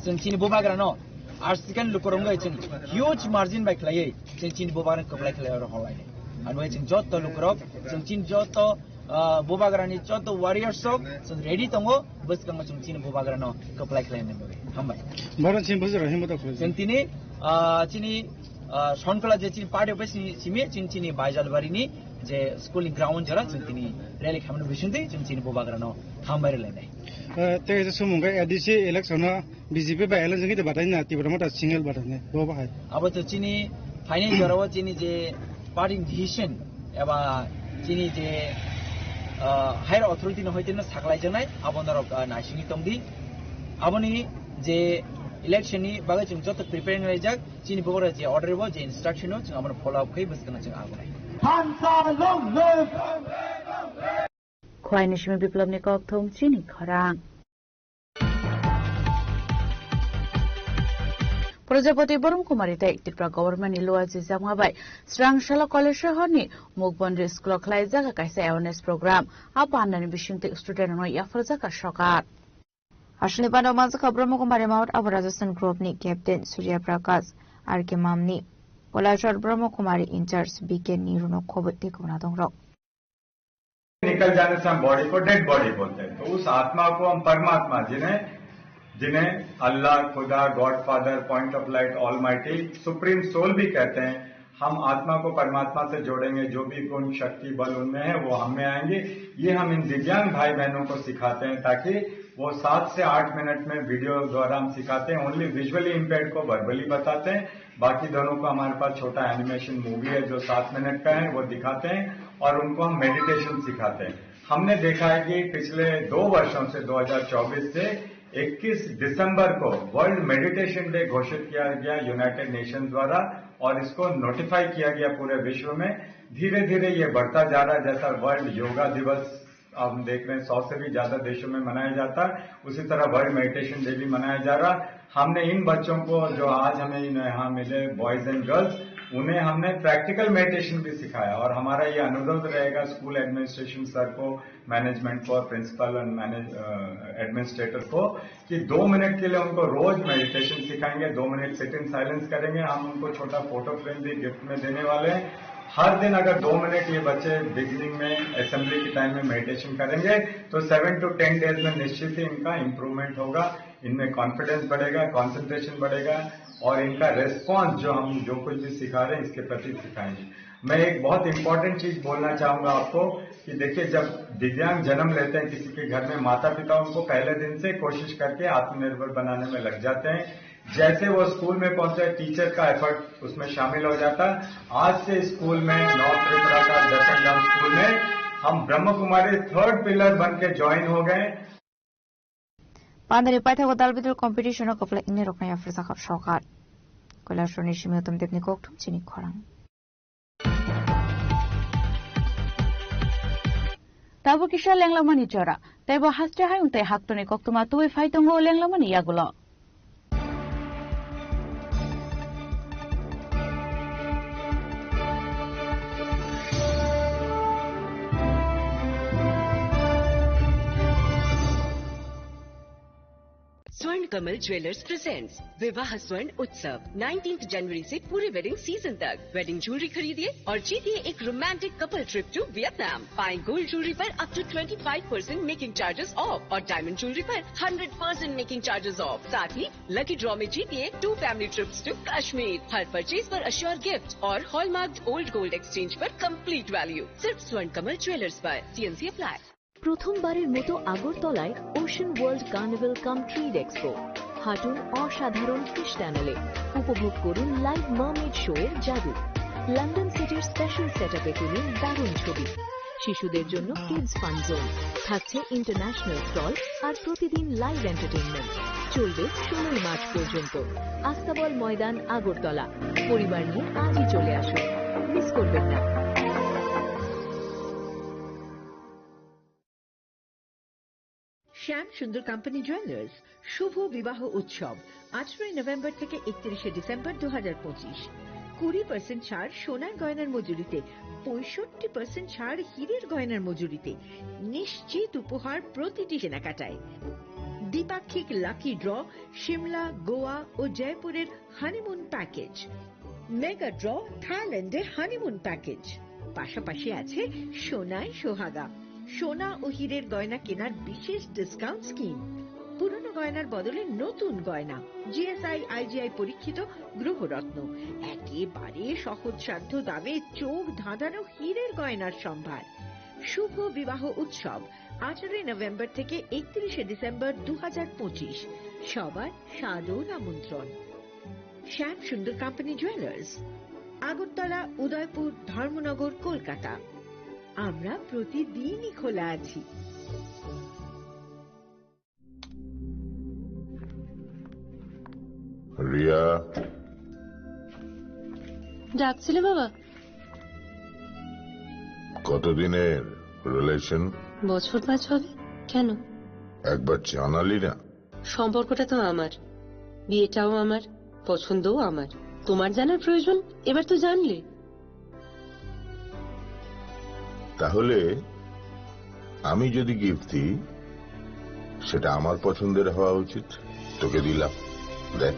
chwng chini bubagrano Arsikan lukurok wngwi chwng huge margin bai khlaiwi chwng chini bubagrano kwplai khlai oro holainai. Ano chwng jotto lukurok, chwng chini jotto, ah, bubagrani jotto warriors rok chwng ready tongo, bwskango chwng chini bubagrano kwplai khlainai bagwi. Hambai. Borok chini bujura himbo tok. Chwng tini, ah, chini, ah, Sonkla je chini party office ni simi chwng chini Baijalbarini je school ni ground jora chwng tini rally khamani bisingtwi chwng chini bubagrano hambai rwlainai. Eh, tei kaisa sumung khe A D C election o B J P bai alliance wngwi de batai na Tipra Motha single batai ne bo bahai. Abo to chini final jorao chini je party decision eba chini je, ah, higher authority no hoite no saklai janai abo norok, ah, naisingwi tongdi. Aboni je election ni bagwi chwng joto preparing laijak chini bogora je order bo je instruction no chwng abono follow up khai bwskano chwng agonai. Khwlaini simi Biplobni kokthum chini khorang. Prajapati Borom Kumari tei Tripura Government ni luajijakma bai Srangsalo College sohorni Mukbondri School o khlaijak kaisa awareness program. A pandani bisingtwi student rokno yapharjak sorkar. Aswkni panda manjakha Brahma Kumari Mount abo Rajasthan Group ni Captain Surya Prakash R K Mamni, Kolashwar Brahma Kumari in charge B K Niru no khobwi tei kwbangma tongrok. निकल जाने से हम बॉडी को dead body बोलते हैं। तो उस आत्मा को हम परमात्मा, जिन्हें, जिन्हें अल्लाह, खुदा, godfather, point of light, almighty, supreme soul भी कहते हैं, हम आत्मा को परमात्मा से जोड़ेंगे। जो भी गुण, शक्ति, बल उनमें है, वो हम में आएंगे। ये हम इन दिव्यांग भाई बहनों को सिखाते हैं, ताकि वो सात से आठ मिनट में वीडियो द्वारा हम सिखाते हैं। ओनली विजुअली इम्पेयर्ड को वर्बली बताते हैं, बाकी दोनों को हमारे पास छोटा एनिमेशन मूवी है जो सात मिनट का है, वो दिखाते हैं और उनको हम मेडिटेशन सिखाते हैं। हमने देखा है कि पिछले दो वर्षों से, दो हज़ार चौबीस से इक्कीस दिसंबर को वर्ल्ड मेडिटेशन डे घोषित किया गया यूनाइटेड नेशन द्वारा और इसको नोटिफाई किया गया पूरे विश्व में। धीरे धीरे ये बढ़ता जा रहा है, जैसा वर्ल्ड योगा दिवस हम देख रहे हैं, सौ से भी ज्यादा देशों में मनाया जाता है, उसी तरह वर्ल्ड मेडिटेशन डे भी मनाया जा रहा। हमने इन बच्चों को, जो आज हमें इन-, यहाँ मिले, बॉयज एंड गर्ल्स, उन्हें हमने प्रैक्टिकल मेडिटेशन भी सिखाया। और हमारा ये अनुरोध रहेगा स्कूल एडमिनिस्ट्रेशन सर को, मैनेजमेंट को, प्रिंसिपल एंड मैनेज, अ, एडमिनिस्ट्रेटर को, कि दो मिनट के लिए उनको रोज मेडिटेशन सिखाएंगे, दो मिनट सिट इन साइलेंस करेंगे। हम उनको छोटा फोटो फ्रेम भी गिफ्ट में देने वाले हैं। हर दिन अगर दो मिनट ये बच्चे बिगिनिंग में, असेंबली के टाइम में मेडिटेशन करेंगे, तो सेवन टू टेन डेज में निश्चित ही इनका इम्प्रूवमेंट होगा, इनमें कॉन्फिडेंस बढ़ेगा, कॉन्सेंट्रेशन बढ़ेगा और इनका रेस्पॉन्स, जो हम जो कुछ भी सिखा रहे हैं, इसके प्रति सिखाएंगे। मैं एक बहुत इंपॉर्टेंट चीज बोलना चाहूंगा आपको कि देखिए, जब दिव्यांग जन्म लेते हैं किसी के घर में, माता पिता उनको पहले दिन से कोशिश करके आत्मनिर्भर बनाने में लग जाते हैं। जैसे वो स्कूल में पहुंचे, टीचर का एफर्ट उसमें शामिल हो जाता है। आज से स्कूल में, नॉर्थ त्रिपुरा का दर्शन धाम स्कूल में हम ब्रह्म कुमारी थर्ड पिलर बन के ज्वाइन हो गए। Pandani paithago dal bidal competition o kwplai wngnai rokno yapharjak kha sorkar. Kailaswrni simi Uttam Debni kokthum chini khorang. Tabuk kisa lenglamani jora, teibo haste hayung tei haktoni koktwma tubui phai tongo lenglamani yagulo. स्वर्ण Kamal jewellers presents विवाह स्वर्ण उत्सव, नाइनटीन्थ जनवरी से पूरे wedding season तक। Wedding jewellery खरीदिए और जीतिए एक romantic couple trip to Vietnam. पाएं गोल्ड ज्वेलरी पर up to twenty five percent making charges off और डायमंड ज्वेलरी पर hundred percent making charges off. साथ ही लकी ड्रॉ में जीतिए two family trips to Kashmir. हर परचेज पर अश्योर गिफ्ट और हॉलमार्क्ड ओल्ड गोल्ड एक्सचेंज पर कंप्लीट वैल्यू। सिर्फ स्वर्ण कमल ज्वेलर्स पर। TNC apply. প্রথমবারের মতো আগরতলায় ওশান ওয়ার্ল্ড কার্নিভাল কাম ট্রেড এক্সপো। হাঁটুন অসাধারণ ফিশ টানেলে, উপভোগ করুন লাইভ মার্মেড শো এর জাদু। লন্ডন সিটির স্পেশাল সেটআপে তুলুন দারুণ ছবি। শিশুদের জন্য কিডস ফান জোন, থাকছে ইন্টারন্যাশনাল স্টল আর প্রতিদিন লাইভ এন্টারটেইনমেন্ট। চলবে ষোলোই মার্চ পর্যন্ত। আস্তাবল ময়দান, আগরতলা। পরিবার নিয়ে আজই চলে আসুন, মিস করবেন না। শ্যাম সুন্দর কোম্পানি জুয়েলার্স শুভ বিবাহ উৎসব, আঠারোই নভেম্বর থেকে একত্রিশে ডিসেম্বর দু হাজার পঁচিশ। কুড়ি পার্সেন্ট ছাড় সোনার গয়নার মজুরিতে, পঁয়ষট্টি পার্সেন্ট ছাড় হীরের গয়নার মজুরিতে, নিশ্চিত উপহার প্রতিটি কেনাকাটায়। দ্বিপাক্ষিক লাকি ড্র, সিমলা, গোয়া ও জয়পুরের হানিমুন প্যাকেজ, মেগা ড্র, থাইল্যান্ডে হানিমুন প্যাকেজ। পাশাপাশি আছে সোনায় সোহাগা, সোনা ও হীরের গয়না কেনার বিশেষ ডিসকাউন্ট স্কিম। পুরনো গয়নার বদলে নতুন গয়না, জিএসআই, আইজিআই পরীক্ষিত গ্রহরত্ন, একেবারে সহজসাধ্য দামে চোখ ধাঁধানো হীরের গয়নার সম্ভার। শুভ বিবাহ উৎসব, আঠারোই নভেম্বর থেকে একত্রিশে ডিসেম্বর দু হাজার পঁচিশ। সবার সাদর আমন্ত্রণ। শ্যাম সুন্দর কোম্পানি জুয়েলার্স, আগরতলা, উদয়পুর, ধর্মনগর, কলকাতা। আমরা প্রতিদিনই খোলা আছি। রিয়া। ডাকছিলে বাবা? কতদিনের রিলেশন? বছর পাঁচ হবে। কেন? একবার জানালি না। সম্পর্কটা তো আমার, বিয়েটাও আমার, পছন্দও আমার। তোমার জানার প্রয়োজন, এবার তো জানলে। তাহলে আমি যদি গিফট দিই, সেটা আমার পছন্দের হওয়া উচিত। তোকে দিলাম, দেখ।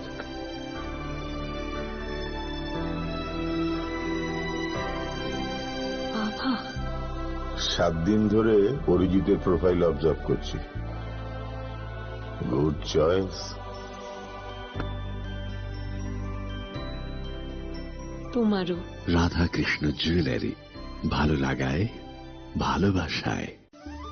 বাবা। সাত দিন ধরে অরিজিতের প্রোফাইল অবজার্ভ করছি। Good choice. তোমারও। রাধাকৃষ্ণ জুয়েলারি, ভালো লাগায়, ভালোবাসায়।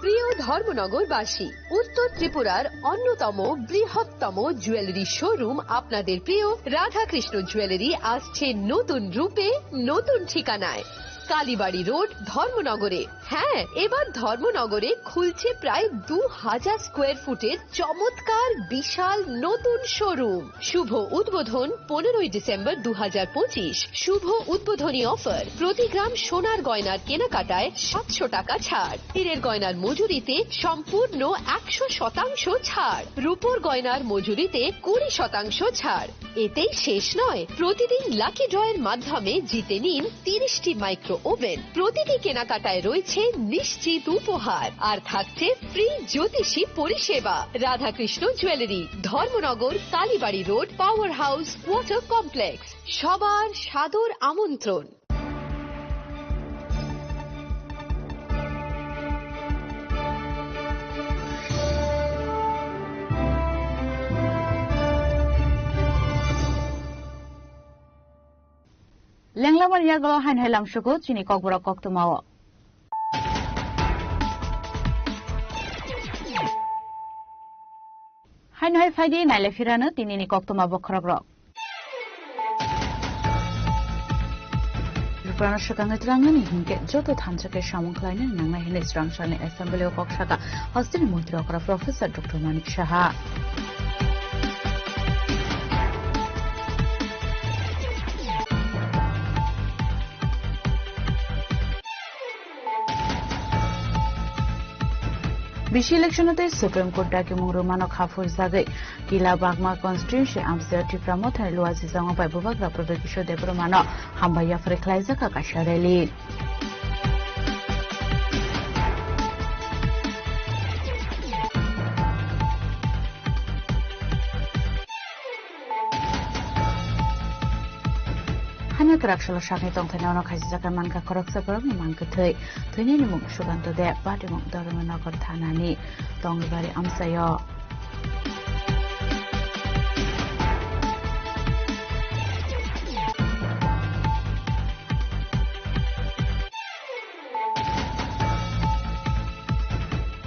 প্রিয় ধর্মনগরবাসী, উত্তর ত্রিপুরার অন্যতম বৃহত্তম জুয়েলারি শোরুম আপনাদের প্রিয় রাধাকৃষ্ণ জুয়েলারি আসছে নতুন রূপে, নতুন ঠিকানায়। কালীবাড়ি রোড, ধর্মনগরে। হ্যাঁ, এবার ধর্মনগরে খুলছে প্রায় দু হাজার স্কোয়ার ফুটের চমৎকার বিশাল নতুন শোরুম। শুভ উদ্বোধন পনেরোই ডিসেম্বর দু হাজার পঁচিশ। শুভ উদ্বোধনী অফার, প্রতি গ্রাম সোনার গয়নার কেনাকাটায় সাতশো টাকা ছাড়, হীরের গয়নার মজুরিতে সম্পূর্ণ একশো শতাংশ ছাড়, রূপোর গয়নার মজুরিতে কুড়ি শতাংশ ছাড়। এতেই শেষ নয়, প্রতিদিন লাকি ড্রয়ের মাধ্যমে জিতে নিন তিরিশটি মাইক্রো ওভেন। প্রতিটি কেনাকাটায় রয়েছে নিশ্চিত উপহার, আর থাকছে ফ্রি জ্যোতিষী পরিষেবা। Radhakrishna jewellery, Dharmanagar, Kalibari road, power house, water complex. সবার সাদর আমন্ত্রণ। Lenglamani yagulo haino hai lamsugo chini kokborok koktwmao. Haino hai phaidi naile phirano tinini koktwma bokhorokrok. Tripurano swkangwi twlangmani hinkhe joto thansa khe samung khlaina nangnai hwnwi Chwrangshalni Assembly o kok sakha hasteni montri okra Professor Doctor Manik Saha. Bisi election tei Supreme Court dagimung rwmano kha phurjagwi Kila Bagma constituency amchaio Tipra Mothani Luajijango bai Bubagra Probir Kishore Debbarmano hambai yaphar khlaijak kaisa rally. Kwrak salo sakni tongthaino ono khaisijak mankha khoroksa borokni mang kwthwi. Thwinini mung Sukanto Deb, patimung Dharmanagar thanani Tongbari amchaio.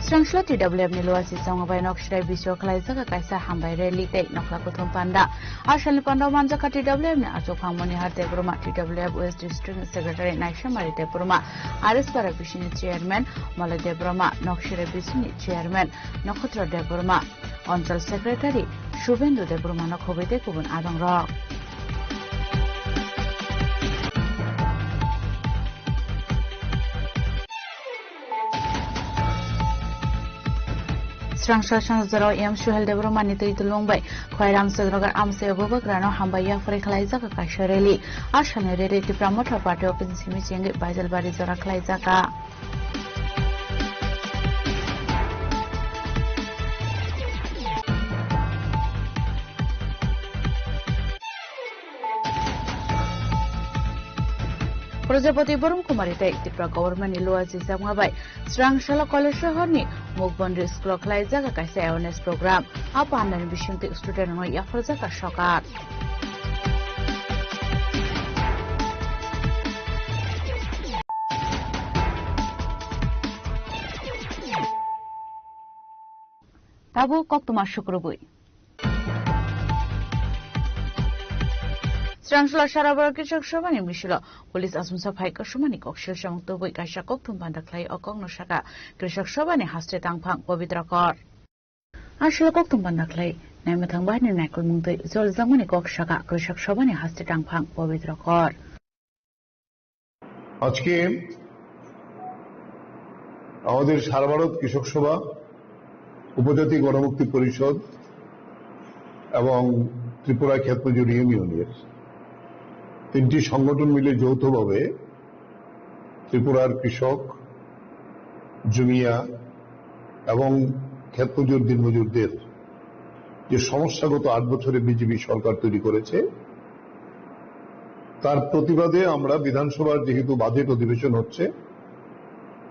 Srangsla T W F ni Luwa Sisongo bai Nokshirai bisio khlaijak kaisa hambai rally tei nokla kuthum panda. A salni panda o manjakha T W F ni achuk phang Monihar Debbarma, T W F West District ni Secretary Naisamari Debbarma, R S Para bisini Chairman Malai Debbarma, Nokshirai bisini Chairman Nokhotra Debbarma, Onchal Secretary Subendra Debbarma no khobwi tei kubun adongrok. Srangsa Sanjaro M Suhel Debbarma ni twi tulung bai Khwairam Chondrogar amchaio bubagrano hambai yaphari khlaijak kaisa rally. A salni rally Tipra Motha Party office ni simi chengwi Baijalbari jora khlaijak. Prajapati Barun Kumari tei Tripura Government ni Luwa Sisongo bai Srangsala College sohor ni Mukbondri School o khlaijak kaisa awareness program. A pandani bisingtwi student rokno yapharjak sorkar. Tabuk koktwma sukrubwi. Srangsala Sarabar Krisak Sabhani misilo police asumsa phai kwswmani kok silsamung tubui kaisa koktwma panda khlai o kokno saka Krisak Sabhani haste tangphang Pabitra Kor. Aswk koktwma panda khlai naima thang bahini naikolmung twi joljakmani kok saka Krisak Sabhani haste tangphang Pabitra Kor. আজকে আমাদের সারা ভারত কৃষক সভা, উপজাতি গণমুক্তি পরিষদ এবং ত্রিপুরা ক্ষেত মজুর ইউনিয়নের তিনটি সংগঠন মিলে যৌথভাবে ত্রিপুরার কৃষক, জুমিয়া এবং ক্ষেত মজুর, দিনমজুরদের যে সমস্যা গত আট বছরে বিজেপি সরকার তৈরি করেছে, তার প্রতিবাদে আমরা বিধানসভার যেহেতু বাজেট অধিবেশন হচ্ছে,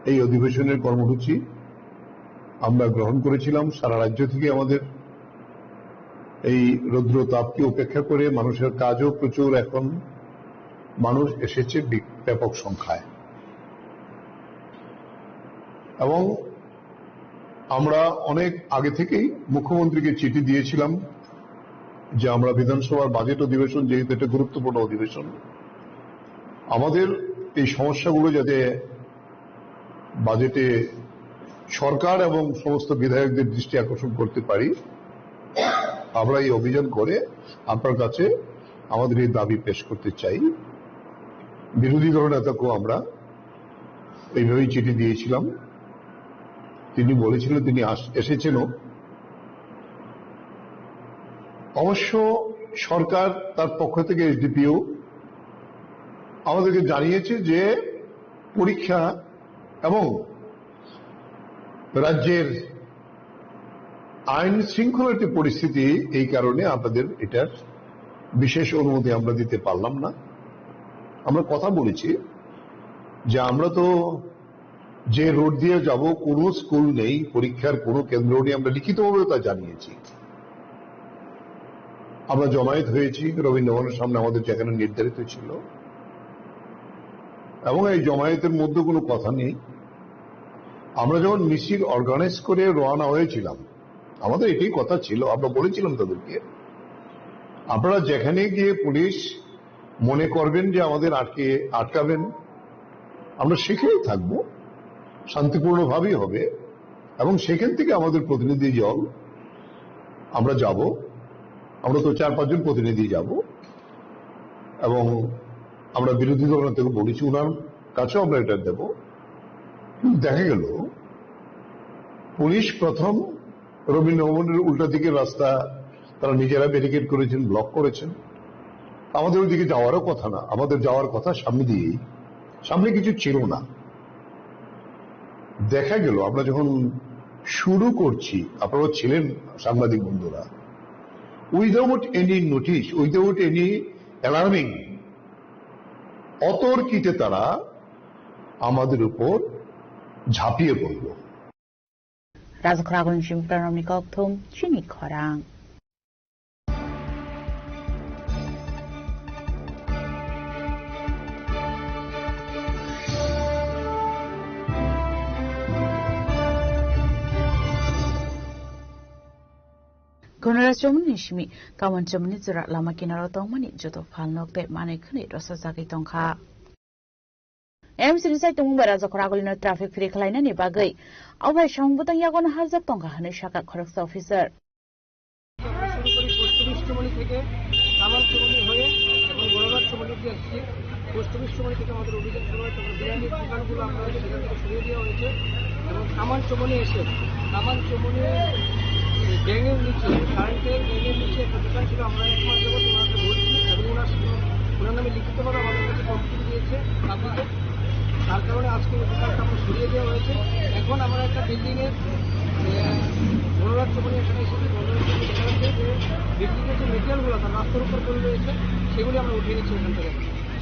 এই অধিবেশনের কর্মসূচি আমরা গ্রহণ করেছিলাম। সারা রাজ্য থেকে আমাদের এই রৌদ্র তাপকে উপেক্ষা করে মানুষের কাজও প্রচুর, এখন মানুষ এসেছে বি-, ব্যাপক সংখ্যায়। এবং আমরা অনেক আগে থেকেই মুখ্যমন্ত্রীকে চিঠি দিয়েছিলাম যে আমরা বিধানসভার বাজেট অধিবেশন, যেহেতু এটা গুরুত্বপূর্ণ অধিবেশন, আমাদের এই সমস্যাগুলো যাতে বাজেটে সরকার এবং সমস্ত বিধায়কদের দৃষ্টি আকর্ষণ করতে পারি, আমরা এই অভিযান করে আপনার কাছে আমাদের এই দাবি পেশ করতে চাই। বিরোধী দলনেতাকেও আমরা এইভাবেই চিঠি দিয়েছিলাম। তিনি বলেছিলেন, তিনি আস-, এসেছেনও। অবশ্য সরকার তার পক্ষ থেকে, এসডিপিও আমাদেরকে জানিয়েছে যে পরীক্ষা এবং রাজ্যের আইন শৃঙ্খলার যে পরিস্থিতি, এই কারণে আপনাদের এটার বিশেষ অনুমতি আমরা দিতে পারলাম না। আমরা কথা বলেছি যে আমরা তো যে রুট দিয়ে যাব, কোনো স্কুল নেই, পরীক্ষার কোনো কেন্দ্র নেই, আমরা লিখিতভাবেও তা জানিয়েছি। আমরা জমায়েত হয়েছি রবীন্দ্রভবনের সামনে, আমাদের যেখানে নির্ধারিত ছিল, এবং এই জমায়েতের মধ্যে কোনো কথা নেই। আমরা যখন মিছিল অর্গানাইজ করে রওনা হয়েছিলাম, আমাদের এটাই কথা ছিল, আমরা বলেছিলাম তাদেরকে, আপনারা যেখানে গিয়ে পুলিশ মনে করবেন যে আমাদের আটকে, আটকাবেন, আমরা সেখানেই থাকবো, শান্তিপূর্ণভাবেই হবে। এবং সেখান থেকে আমাদের প্রতিনিধি দল আমরা যাব, আমরা তো চার পাঁচজন প্রতিনিধি যাব এবং আমরা বিরোধী দল থেকে বলেছি, ওনার কাছেও আমরা এটা দেব। কিন্তু দেখা গেল পুলিশ প্রথম রবীন্দ্র ভবনের উল্টা দিকের রাস্তা তারা নিজেরা ব্যারিকেড করেছেন, ব্লক করেছেন। আমাদের ওইদিকে যাওয়ারও কথা না, আমাদের যাওয়ার কথা সামনে দিয়েই, সামনে কিছু ছিল না। দেখা গেল আমরা যখন শুরু করছি, আপনারা ছিলেন সাংবাদিক বন্ধুরা, without any notice, without any alarming, অতর্কিতে তারা আমাদের উপর ঝাঁপিয়ে পড়ল। Rajakhoragulni chini khorang. Kono rajyomani simi, kawan chomani jora lama kinaro tongmani joto phalnok tei manwi khwnwi rwchapjagwi tongkha. M C ni saitung bai Rajakhoragulino traffic free khlainani bagwi, o bai samung bwtang yagono harjak tongkha hwnwi sakha khoroksa officer. আমরা শুরু করি post office Chowmuhani থেকে কামাল চৌমুহনী হয়ে এখন বড়বাজার চৌমুহনী অবধি আসছি। Post office Chowmuhani থেকে আমাদের অভিযান শুরু হয়, তখন বিরিয়ানির দোকানগুলো আমরা সেখান থেকে সরিয়ে দেওয়া হয়েছে এবং কামাল চৌমুহনী এসে কামাল চৌমুহনী ব্যাঙের নিচে, কারেন্টের ব্যাঙের নিচে একটা দোকান ছিল, আমরা এক মাস যাবত ওনাকে বলছি এবং ওনার ওনার নামে লিখিতভাবে আমাদের কাছে কমপ্লেন দিয়েছে পাবলিকে। তার কারণে আজকে ওই দোকানটা আমরা সরিয়ে দেওয়া হয়েছে। এখন আমরা একটা বিল্ডিং এর, আহ, বড়রাজ চৌমুহনী এখানে এসেছি। বড়রাজ চৌমুহনী দেখা যাচ্ছে যে বিল্ডিং এর যে মেটেরিয়াল গুলো তার রাস্তার উপর পড়ে রয়েছে, সেগুলি আমরা উঠিয়ে নিচ্ছি এখান থেকে।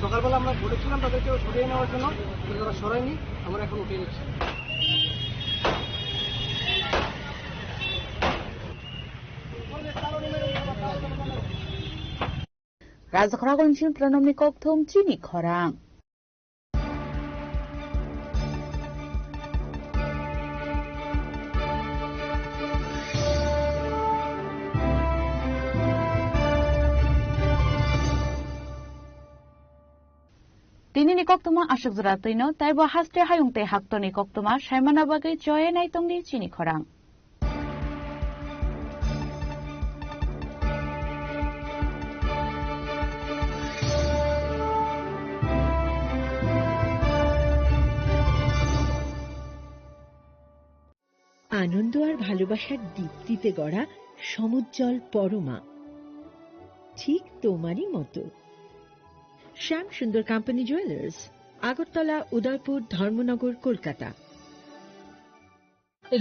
সকালবেলা আমরা বলেছিলাম তাদেরকে সরিয়ে নেওয়ার জন্য, কিন্তু তারা সরায়নি, আমরা এখন উঠিয়ে নিচ্ছি। Rajakhoragulni chini khorang nomni kokthum chini khorang. Tinini koktwma aswk jora twino, taibo haste hayung tei haktorni koktwma saimana bagwi choye nai tongdi chini khorang. আনন্দ আর ভালোবাসার দীপ্তিতে গড়া সমুজ্জ্বল পরমা, ঠিক তোমারই মতো। শ্যাম সুন্দর কোম্পানি জুয়েলার্স, আগরতলা, উদয়পুর, ধর্মনগর, কলকাতা।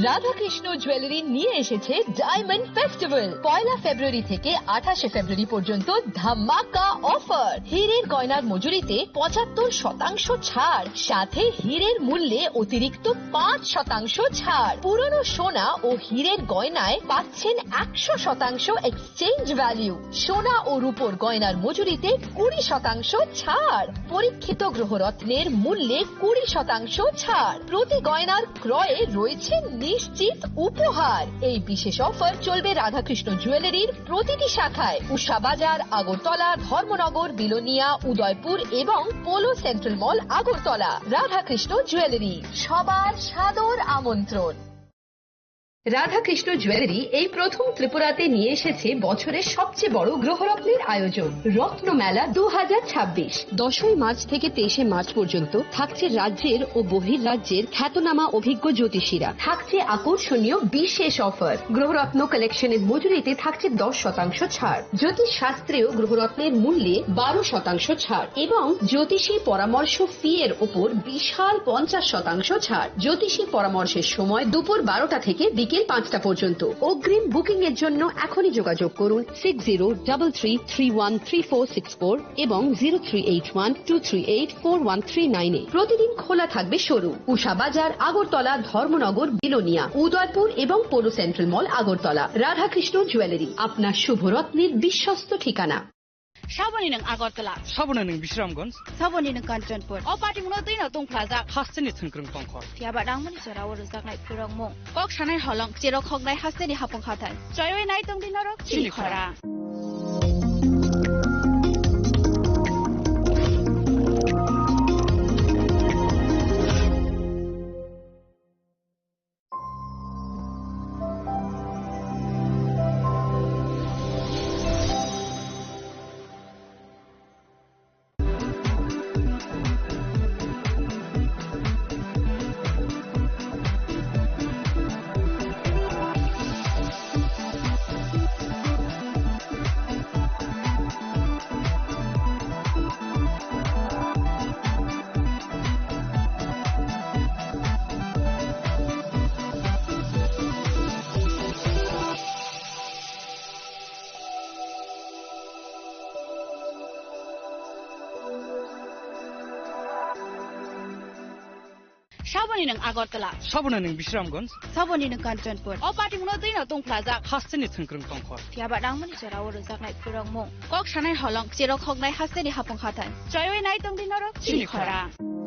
রাধাকৃষ্ণ জুয়েলারি নিয়ে এসেছে ডায়মন্ড ফেস্টিভ্যাল। পয়লা ফেব্রুয়ারি থেকে আঠাশে ফেব্রুয়ারি পর্যন্ত ধামাকা অফার। হীরের গয়নার মজুরিতে পঁচাত্তর শতাংশ ছাড়, সাথে হীরের মূল্যে অতিরিক্ত পাঁচ শতাংশ ছাড়। পুরনো সোনা ও হীরের গয়নায় পাচ্ছেন একশো শতাংশ এক্সচেঞ্জ ভ্যালু। সোনা ও রূপোর গয়নার মজুরিতে কুড়ি শতাংশ ছাড়। পরীক্ষিত গ্রহরত্নের মূল্যে কুড়ি শতাংশ ছাড়। প্রতি গয়নার ক্রয়ে রয়েছে নিশ্চিত উপহার। এই বিশেষ অফার চলবে রাধাকৃষ্ণ জুয়েলারির প্রতিটি শাখায়, উষা বাজার, আগরতলা, ধর্মনগর, বিলোনিয়া, উদয়পুর এবং পোলো সেন্ট্রাল মল, আগরতলা। রাধাকৃষ্ণ জুয়েলারি, সবার সাদর আমন্ত্রণ। রাধাকৃষ্ণ জুয়েলারি এই প্রথম ত্রিপুরাতে নিয়ে এসেছে বছরের সবচেয়ে বড় গ্রহরত্নের আয়োজন, রত্ন মেলা দু হাজার ছাব্বিশ। দশই মার্চ থেকে তেইশে মার্চ পর্যন্ত থাকছে রাজ্যের ও বহির রাজ্যের খ্যাতনামা অভিজ্ঞ জ্যোতিষীরা। থাকছে আকর্ষণীয় বিশেষ অফার। গ্রহরত্ন কালেকশনের মজুরিতে থাকছে দশ শতাংশ ছাড়। জ্যোতিষ শাস্ত্রেও গ্রহরত্নের মূল্যে বারো শতাংশ ছাড় এবং জ্যোতিষী পরামর্শ ফি এর ওপর বিশাল পঞ্চাশ শতাংশ ছাড়। জ্যোতিষী পরামর্শের সময় দুপুর বারোটা থেকে বিকেল পাঁচটা পর্যন্ত। অগ্রিম বুকিং এর জন্য এখনই যোগাযোগ করুন six zero double three three one three four six four এবং zero three eight one two three eight four one three nine এ। প্রতিদিন খোলা থাকবে শোরুম। উষা বাজার, আগরতলা, ধর্মনগর, বিলোনিয়া, উদয়পুর এবং পৌর সেন্ট্রাল মল, আগরতলা। রাধাকৃষ্ণ জুয়েলারি, আপনার শুভরত্নের বিশ্বস্ত ঠিকানা। Saboni nwng Agartala. Saboni nwng Bisramganj. Saboni nwng Kanchanpur. O patimungno twino tungphlajak. Hasteni thwngkwrwng tongkhor. Phiya ba nangmani jorao rwjaknai phwrwngmung. Kok sanai holong, cherok hoknai hasteni hapung hathai. Choiwi nai tongdi norok chini khorang. Saboni nwng Agartala. Saboni nwng Bisramganj. Saboni nwng Kanchanpur. O patimungno twino tungphlajak. Hasteni thwngkwrwng tongkhor. Phiyaba nangmani jorao rwjaknai phwrwngmung. Kok sanai holong, cherok hoknai hasteni hapung hathai. Choiwi nai tongdi norok chini chini khorang. Khorang.